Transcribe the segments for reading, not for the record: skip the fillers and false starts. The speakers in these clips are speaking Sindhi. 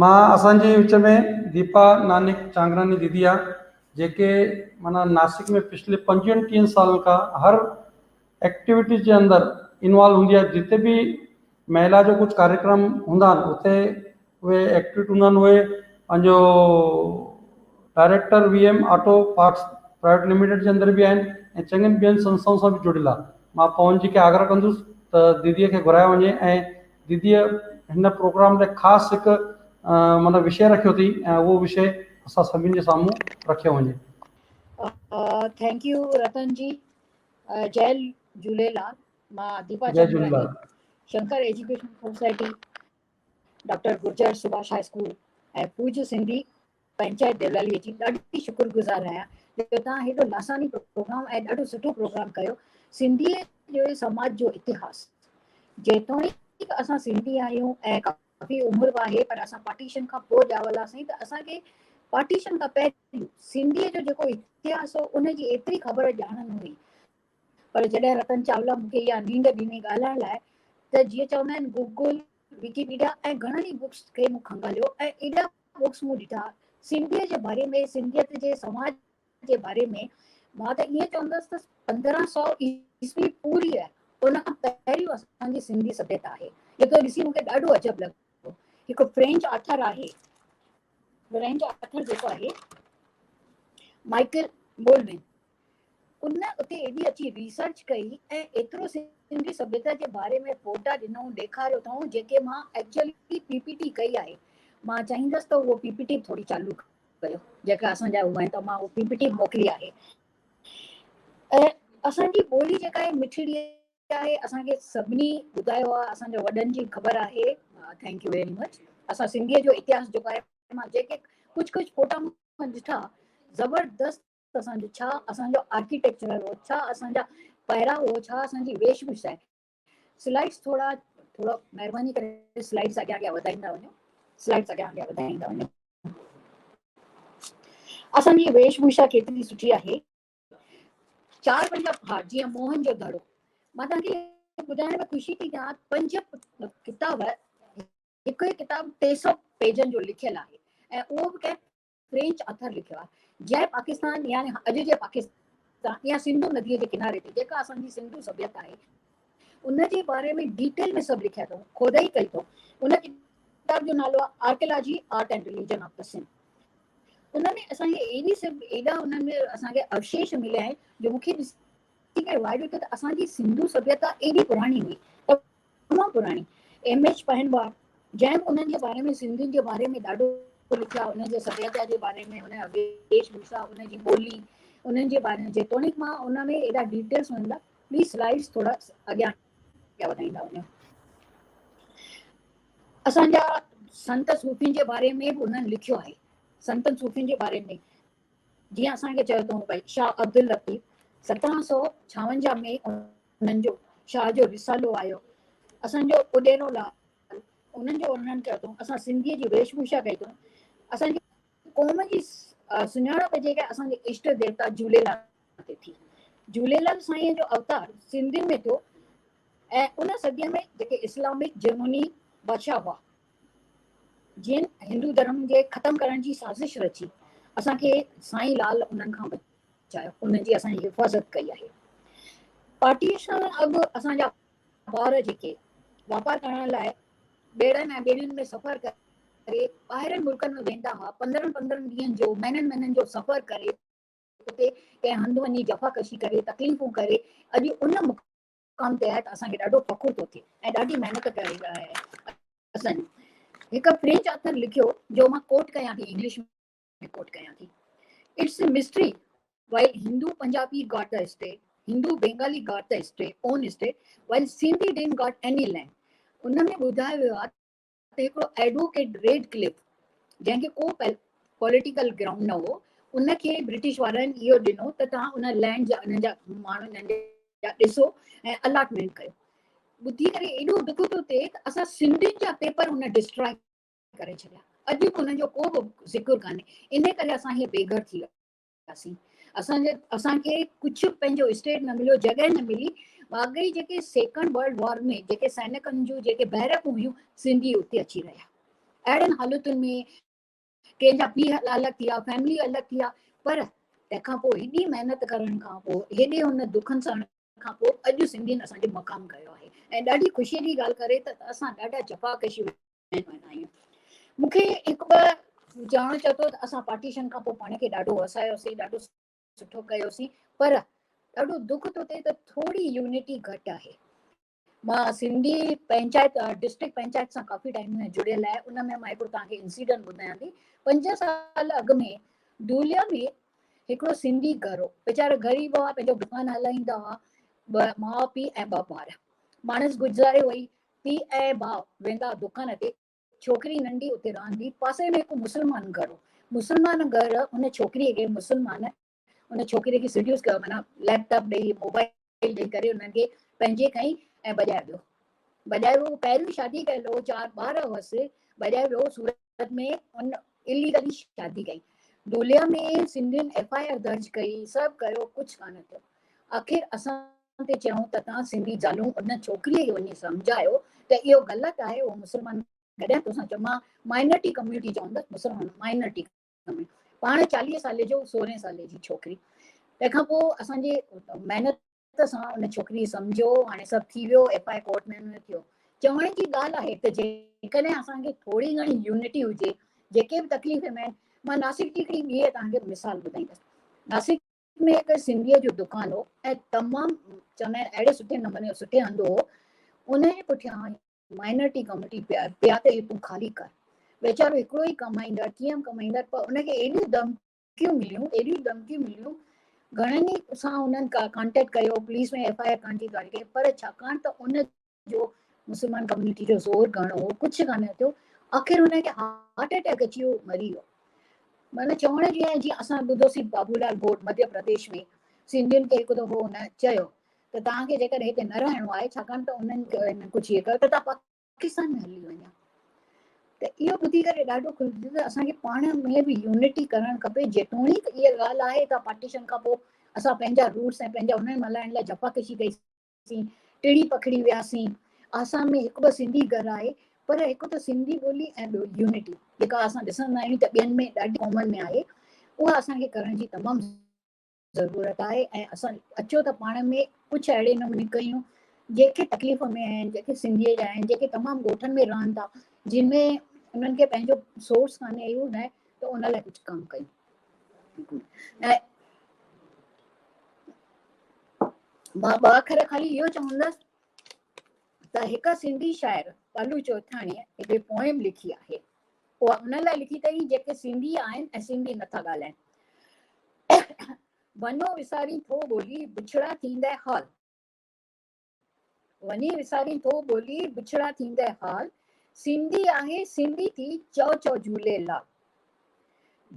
مان اسان جي وچ ۾ ديپا نانڪ چانگراني ديدي آ جيڪي معنيٰ ناسڪ ۾ پڇلي پنجويهن ٽيهن سالن کان هر ايڪٽيوٽيز جي اندر انوالو هوندي آ جتي به مهلا جو ڪجهه ڪاريڪرم هوندا آهن اتي اهي ايڪٽيوٽ هوندا آهن اهي پنهنجو director V M auto parts private limited جي اندر به آهن ۽ چڱين ٻين سنسٿائن سان به جڙيل آ مان پون جي کي آگرهه ڪندس ته ديدي کي گهرايو وڃي ۽ ديديء هن پروگرام لاء خاص هڪ معنيٰ وشيه رکيو اٿئي ۽ اهو وشيه اسان سڀني جي سامهون رکيو وڃي. Thank you Ratan جي. جئي جهوليلال. مان ديپا جئي Chandrani Jhulelal. Shankar education society doctor Gurjar Subhash high school ۽ پوج Sindhi panchayat Deolali جي ڏاڍي شڪر گذار آهيان جو توهان هيڏو لاساني پروگرام ۽ ڏاڍو سٺو پروگرام ڪيو. سنڌي جو سماج جو اتهاس جيتوڻيڪ اسان سنڌي آهيون ۽ ڪافي عمر به آهي پر اسان پارٽيشن کان پوء ڄاول هئاسين ته اسان کي پارٽيشن کان پهريون سنڌي جو جيڪو اتهاس هو ان جي ايتري خبر ڄاڻ نه هئي پر جڏهن رتن چاولا مون کي اها نينڍ ڏني ڳالهائڻ لاء ته جيئن چوندا آهن گوگل وڪيپيڊيا ۽ گهڻن ئي بڪس کي مون کنگاليو ۽ ايڏا بڪس مون ڏٺا سنڌيء جي باري ۾ سنڌيت جي سماج جي باري ۾ مان ته ائين چوندس ته 1500 عيسوي پوري ان کان پهريون اسان جي سنڌي سڀيتا آهي جيڪو ڏسي مون کي ڏاڍو عجب لڳو. هڪ فرينچ آٿر آهي، فرينچ آٿر جيڪو آهي مائيڪل مولوين، ان اتي ايڏي اچي ريسرچ ڪئي ۽ ايترو سنڌي سڀيتا جي باري ۾ فوٽا ڏنائون ڏيکاريو اٿائون جيڪي مان ايڪچوئلي پي پي ٽي ڪئي آهي. مان چاهيندس ته اهو پي پي ٽي ٿوري چالو ڪيو جيڪا اسان جا اهي آهن ته مان اهو پي پي ٽي موڪلي آهي. ۽ اسان جي ٻولي جيڪا آهي مٺڙي آهي اسان کي سڀني ٻڌايو آهي اسان جي وڏن جي خبر آهي. Thank you very much. اسان سنڌيء جو اتهاس جيڪو آهي مان جيڪي ڪجهه ڪجهه فوٽا مون ڏٺا زبردست اسان جو ڇا اسان جو آرڪيٽيڪچرل هو ڇا اسان جا پهرا هو ڇا اسان جي ويش ڀوشا آهي. سلائيڊس ٿورا ٿورو مهرباني ڪري سلائيڊس اڳيان اڳيان وڌائيندا وڃو سلائيڊس اڳيان اڳيان وڌائيندا وڃو. اسان جي ويش ڀوشا ڪيتري سٺي آهي. چار پنج ها جيئن موهن جو دڙو مان توهان کي ٻڌائڻ ۾ خوشي ٿي ٿيان پنج ڪتاب هڪ هڪ ڪتاب 300 پيجن جو لکيل آهي ۽ اهو به ڪنهن فرينچ آٿر لکيو آهي جنهن پاڪستان يعني اڄ جي پاڪستان يا سنڌو نديء جي ڪناري تي جيڪا اسان جي سنڌو سڀيتا آهي ان جي باري ۾ ڊيٽيل ۾ سڀ لکيا اٿئون کودائي ڪئي اٿئون. ان ڪتاب جو نالو آهي archaeology art and religion of the Sindh. ان ۾ اسان کي ايڏي سڀ ايڏا انهن ۾ اسان کي اوشيش مليا آهن جو مون کي ڏسي ڪري وائڙو ٿيو ته اسان جي سنڌو سڀيتا ايڏي پراڻي هئي تمام پراڻي. ايم ايڇ پهنوار جنهن به انهن جي باري ۾ سنڌين جي باري ۾ ڏاڍو لکيو آهي انهن جي سڀيتا جي باري ۾ ان جا ويش ڀوشا ان جي ٻولي انهن جي باري ۾ جيتوڻيڪ مان ان ۾ ايڏا ڊيٽيلس نه ايندا پليز سلائيڊس ٿورا اڳيان وڌائيندا وڃو. اسان جا سنت صوفين جي باري ۾ به انهن لکيو آهي سنتن صوفين جي باري ۾ جيئن اسان کي چيو اٿئون ڀائي شاهه عبداللطيف 1756 ۾ انهن جو شاهه جو رسالو آيو اسان جو اڏيرو لال انهن جو ورڻن ڪيو اٿئون اسان سنڌيء جي ويش ڀوشا ڪئي اٿئون اسان جي قوم جي سڃاڻپ جيڪا اسان جي اشٽ ديوتا جهوليلال تي ٿي. جهوليلال سائينء جو اوتار سنڌين ۾ ٿيو ۽ ان صديء ۾ جيڪي اسلامڪ جنوني بادشاهه هئا جن هندو ڌرم جي ختم ڪرڻ جي سازش رچي اسان کي سائين لال انهن کان بچايو انهن جي اسان جي حفاظت ڪئي آهي. پارٽيشن اڳ اسان جا ٻار جيڪي واپار ڪرڻ لاء ٻيڙن ۽ ٻيڙين ۾ سفر ڪري ٻاهرين ملڪن ۾ ويندا هئا پندرهن پندرهن ڏينهن جو مهينن مهينن جو سفر ڪري اتي ڪنهن هنڌ وڃي جفاڪشي ڪري تڪليفون ڪري اڄ ان مقام تي آهي ته اسان کي ڏاڍو فخر ٿو ٿئي ۽ ڏاڍي محنت ڪئي آهي اسان هڪ فرينچ آٿر لکيو جو مان ڪوٽ ڪيان ٿي انگلش ۾ ڪوٽ ڪيان ٿي it's a mystery while Hindu Punjabi got the state, Hindu Bengali got the state, own state, while Sindhi didn't got any land. ان ۾ ٻڌايو ويو آهي ته هڪڙو ايڊووڪيٽ ريڊ ڪلف جنهن کي ڪو پوليٽيڪل گرائونڊ نه هو ان کي برٽش وارن اهو ڏنو ته توهان ان لينڊ جا انهن جا ماڻهن جا ڏسو ۽ الاٽمينٽ ڪيو. ٻڌي ڪري ايڏو دک ٿو ٿئي ته اسان سنڌين جا پيپر ان ڊسٽرائي ڪري ڇڏيا اڄ به انهن جو ڪو به ذڪر ڪانهي ان ڪري اسان هي بيگهر ٿي ويا وياسين اسان جي اسان کي ڪجهه پنهنجو اسٽيٽ نه مليو جڳهه نه ملي واقعي جيڪي سيڪنڊ ورلڊ وار ۾ جيڪي سينڪن جون جيڪي بيرڪون هيون سنڌي اتي اچي رهيا اهڙن حالتن ۾ ڪنهن جا پيء الڳ ٿي ويا، فيملي الڳ ٿي ويا، پر تنهن کان پوء هيڏي محنت ڪرڻ کان پوء، هيڏي هن دکن سهڻ کان پوء اڄ سنڌين اسان جو مقام ڪيو آهي ۽ ڏاڍي خوشي جي ڳالهه ڪري ته اسان ڏاڍا جفاڪش آهيون. مون کي هڪ ٻه چوڻ چاهيو ته اسان پارٽيشن کان پوء پاڻ کي ڏاڍو وسايوسين، ڏاڍو سٺو ڪيوسين، پر ڏاڍو دک ٿو ٿئي ته ٿوري يونٽي گهٽ آهي. مان سنڌي پنچائت ڊسٽرڪٽ پنچائت سان ڪافي ٽائيم کان جڙيل آهي، ان ۾ مان هڪڙو توهان کي انسيڊنٽ ٻڌايان ٿي. 5 سال اڳ ۾ دوليا ۾ هڪڙو سنڌي گهر هو، ويچارا غريب هئا، پنهنجو دڪان هلائيندا هئا، ٻه ماء پيء ۽ ٻه ٻار. ماڻس گذاري وئي، پيء ۽ ڀاء ويندا دڪان تي، ڇوڪري ننڍي اتي رهندي، پاسي ۾ هڪ مسلمان گهر هو، مسلمان گهر ان ڇوڪري کي مسلمان ان ڇوڪري کي سيڊيوس ڪيو، معنيٰ ليپ ٽاپ ڏئي موبائل ڏئي ڪري انهن کي پنهنجي کئي ۽ ڀڄائي ويو، ڀڄائي ويو. پهريون شادي ڪيل هو، چار ٻار هئس، ڀڄائي ويو. سورت ۾ ان اليگلي شادي ڪئي. دوليا ۾ سنڌين ايف I R درج ڪئي، سڀ ڪيو، ڪجهه ڪانه ٿيو. آخر اسان تي چيائون ته توهان سنڌي زالون ان ڇوڪريء کي وڃي سمجهايو ته اهو غلط آهي، اهو مسلمان ڪڏهن توسان چيو مان مائنرٽي ڪميونٽي چوندس، مسلمان مائنرٽي ڪميونٽي، پاڻ 40 سالي جو، 16 سالي جي ڇوڪري. تنهن کان پوء اسان جي محنت سان ان ڇوڪري سمجهيو، هاڻي سڀ ٿي ويو، ايف I court ۾ ٿيو. چوڻ جي ڳالهه آهي ته جيڪڏهن اسان کي ٿوري گهڻي يونٽي هجي، جيڪي به تڪليف ۾ آهن. مان ناسڪ جي هڪڙي ٻي توهان کي مثال ٻڌائيندس. ناسڪ ۾ هڪ سنڌيء جو دڪان هو ۽ تمام چوندا آهن اهڙي سٺي نموني سٺي هنڌ هو. ان جي پٺيان مائنرٽي ڪميونٽي پيا پيا ته هي تون خالي ڪر. ويچارو هڪڙو ئي ڪمائيندڙ، ڪيئن به ڪمائيندڙ، پر ان کي ايڏيون ڌمڪيون مليون، ايڏيون ڌمڪيون مليون، گهڻن ئي سان انهن ڪانٽيڪٽ ڪيو، پوليس ۾ ايف I R ڪانه ٿي ڪئي، پر ڇاڪاڻ ته ان جو مسلمان ڪميونٽي جو زور گهڻو هو، ڪجهه ڪانه ٿيو. آخر هن کي هارٽ اٽيڪ اچي ويو، مري ويو. معنيٰ چوڻ جي آهي جيئن اسان ٻڌوسين بابو لال گهوٽ مڌيه پرديش ۾ سنڌين کي هڪ دفعو هن چيو ته توهان کي جيڪڏهن هتي نه رهڻو آهي، ڇاڪاڻ ته انهن ڪجهه هيء ڪيو، ته توهان پاڪستان ۾ هلي وڃو. ته اهو ٻڌي ڪري ڏاڍو خوش ٿيس ته اسان کي پاڻ ۾ به يونٽي ڪرڻ کپي. جيتوڻيڪ اها ڳالهه آهي ته پارٽيشن کان پوء اسان پنهنجا روٽس ۽ پنهنجا انهن ملهائڻ لاء جفاڪشي ڪئيسين، ٽڙي پکڙي وياسين. آسام ۾ هڪ ٻه سنڌي گهر آهي، پر هڪ ته سنڌي ٻولي ۽ ٻيو يونٽي جيڪا اسان ڏسندا آهيون ته ٻين ۾ ڏاڍي قومن ۾ آهي، اها اسان کي ڪرڻ جي تمام ضرورت آهي. ۽ اسان اچو ته پاڻ ۾ ڪجهه اهڙي نموني ڪيون، جيڪي تڪليف ۾ آهن، جيڪي سنڌيء جا آهن، جيڪي تمام ڳوٺن ۾ رهن ٿا، جن ۾ انهن کي پنهنجو سورس ڪانهي، اهو نه ته ان لاء ڪجهه ڪم ڪيون. ۽ مان ٻه اکر خالي اهو چوندس ته هڪ سنڌي شاعر پلو چوئٿاڻيء هڪڙي پوئم لکي آهي. اها ان لاء لکي اٿئي جيڪي سنڌي آهن ۽ سنڌي نٿا ڳالهائين. وڃو وسارين ٿو ٻولي، بڇڙا ٿيندء حال. وڃي وسارين ٿو ٻولي، بڇڙا ٿيندء حال. سنڌي آهي سنڌي ٿي، چئو چئو جهوليلال.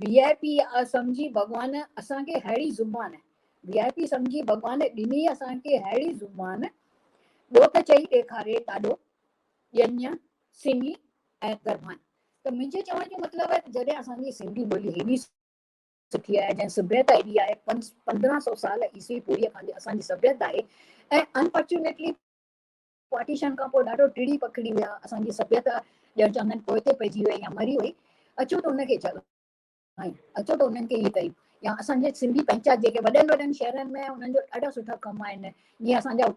وي آء پي سمجهي ڀڳوان اسان کي ههڙي زبان. وي آء پي سمجهي ڀڳوان ڏني اسان کي ههڙي زبان. ٻيو ته چئي ڏيکاري ڏاڏو، ڄڃ، سني ۽ دربان. ته منهنجي چوڻ جو مطلب آهي ته جڏهن اسان جي سنڌي ٻولي هيڏي سٺي آهي، جنهن سڀيتا ايڏي آهي، 1500 سال عيسوي پوريء کان اسان جي سڀيتا آهي، ۽ انفارچونيٽلي پارٽيشن کان پوء ڏاڍو ٽڙي پکڙي ويا، اسان جي سڀيتا ڄڻ چوندا آهن پوئتي پئجي وئي يا مري وئي. اچو ته ان کي جڳايون، اچو ته انهن کي هي ڪيون. يا اسان جي سنڌي پنچائت جيڪي وڏن وڏن شهرن ۾ انهن جو ڏاڍا سٺا ڪم آهن، جيئن اسان جا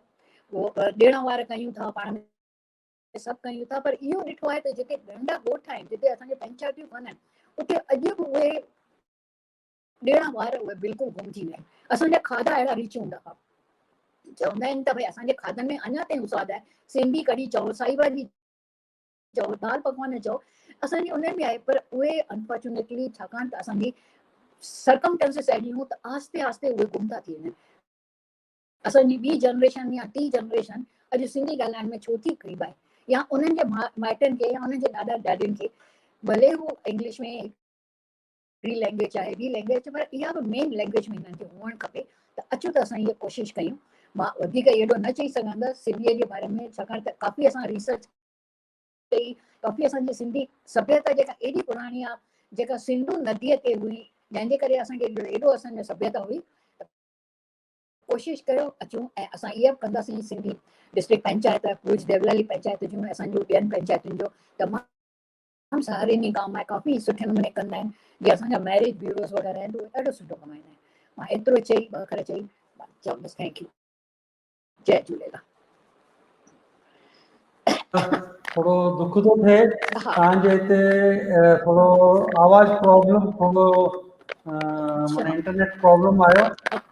ڏڻ وار ڪيون ٿا پاڻ ۾ سڀ ڪيون ٿا، پر اهو ڏٺو آهي ته جتي ننڍا ڳوٺ آهن، جتي اسان جي پنچائتيون ڪونه آهن، اتي اڄ به اهي ڏڻ وار اهي بلڪل گم ٿي ويا آهن. اسان جا کاڌا اهڙا رچ هوندا هئا، چوندا آهن ته ڀئي اسان جي کاڌن ۾ اڃا تائين سواد آهي. سنڌي ڪڙهي چئو، سائي ڀاڄي چئو، دال پڪوان چئو، اسان جي انهن ۾ آهي، پر اهي انفارچونيٽلي ڇاڪاڻ ته اسان جي سرڪمٽنسز اهڙيون هيون ته آهستي آهستي اهي گم ٿا ٿي وڃن. اسان جي ٻي جنريشن يا ٽي جنريشن اڄ سنڌي ڳالهائڻ ۾ ڇو ٿي ڪيٻائي، يا انهن جي مائٽن کي يا انهن جي ڏاڏا ڏاڏين کي، ڀلي هو انگلش ۾ هڪڙي لينگويج آهي، ٻي لينگويج، پر اها به مين لينگويج ۾ هنن کي هئڻ کپي. ته اچو ته اسان هيء ڪوشش ڪيون. مان وڌيڪ ايڏو نه چئي سگهندس سنڌيء جي باري ۾، ڇاڪاڻ ته ڪافي اسان ريسرچ ڪئي، ڪافي اسان جي سنڌي سڀيتا جيڪا ايڏي پراڻي آهي، جيڪا سنڌو نديء تي هئي، جنهن جي ڪري اسان کي ايڏو اسان جي سڀيتا هئي. ڪوشش ڪيو اچون ۽ اسان اها به ڪنداسين. سنڌي ڊسٽرڪٽ پنچائت ڀوڄ ديولالي پنچائت جون اسان جون ٻين پنچائتن جو تمام سهاريني ڪم آهي، ڪافي سٺي نموني ڪندا آهن. جيئن اسان جا ميريج بيوروز وغيره آهن ته اهي ڏاڍو سٺو ڪمائيندا آهن. مان ايترو چئي، ٻه اکر چئي چوندس. Thank you, جئي جهوليلال. ٿورو دک ٿو ٿئي توهان جي هتي، ٿورو آواز پرابلم، ٿورو معنيٰ انٽرنيٽ پرابلم آيو.